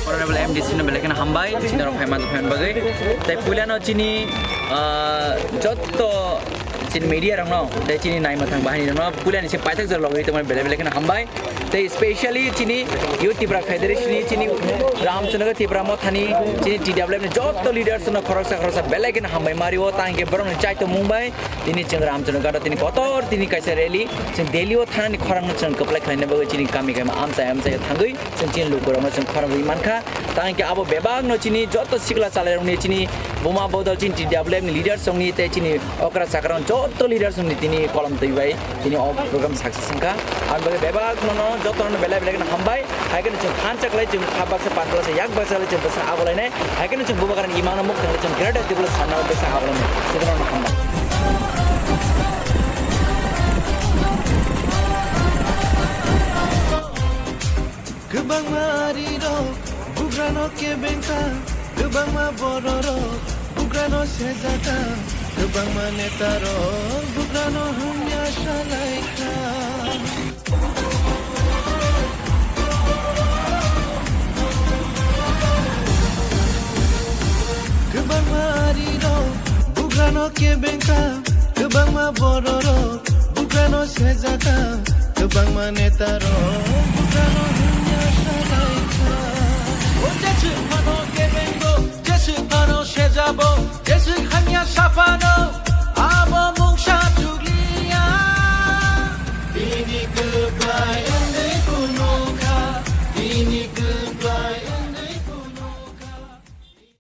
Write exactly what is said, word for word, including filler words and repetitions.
Honorable M D C no belai kheno hambai, chini rok phaima tongphaima bagwi. Tai puilano chini, ah, jotto chini media rokno, tai chini naima thang bahai rokno, puilani se paithak jora logwi tongmani belai belai kheno hambai. Tai specially chini Youth Tipra Federation ni chini Ramchandra Tipra Mothani chini T W F ni jotto leaders no khoroksa khoroksa belai kheno hambai mario, tangke borokni chaito mung bai. Tini chwng Ramchandra Ghat o tini kotor tini kaisa rally, chwng Delhi o thanani khorang no chwng kwplai khlaina bagwi chini kami kami amchai amchai o thangwi chwng chini lukurokno chwng khorang rwi mankha. Tang khe abo bebak no chini joto sikla chalairokni chini buma bodol chini T W F ni leaders rokni tei chini okra chakra rok joto leaders rokni tini kolom twi bai tini o program success wngkha. Ang bagwi bebak no no joto no belai belai no hambai. Hai kheno chwng phan chaklai, chwng kha baksa, pan baksa, yak baksa le chwng bwsa abolainai. Hai kheno chwng bubagrani imangno muk thanglai, chwng greater Tipraland sanna bwsa abolainai. Chwng hambai. Kwbangma arirok bugrano kebengkha, kwbangma bororok bugrano sejaka, kwbangma netarok bugrano hamya salaikha. Kwbangma arirok bugrano kebengkha, kwbangma bororok bugrano sejaka, kwbangma netarok bugrano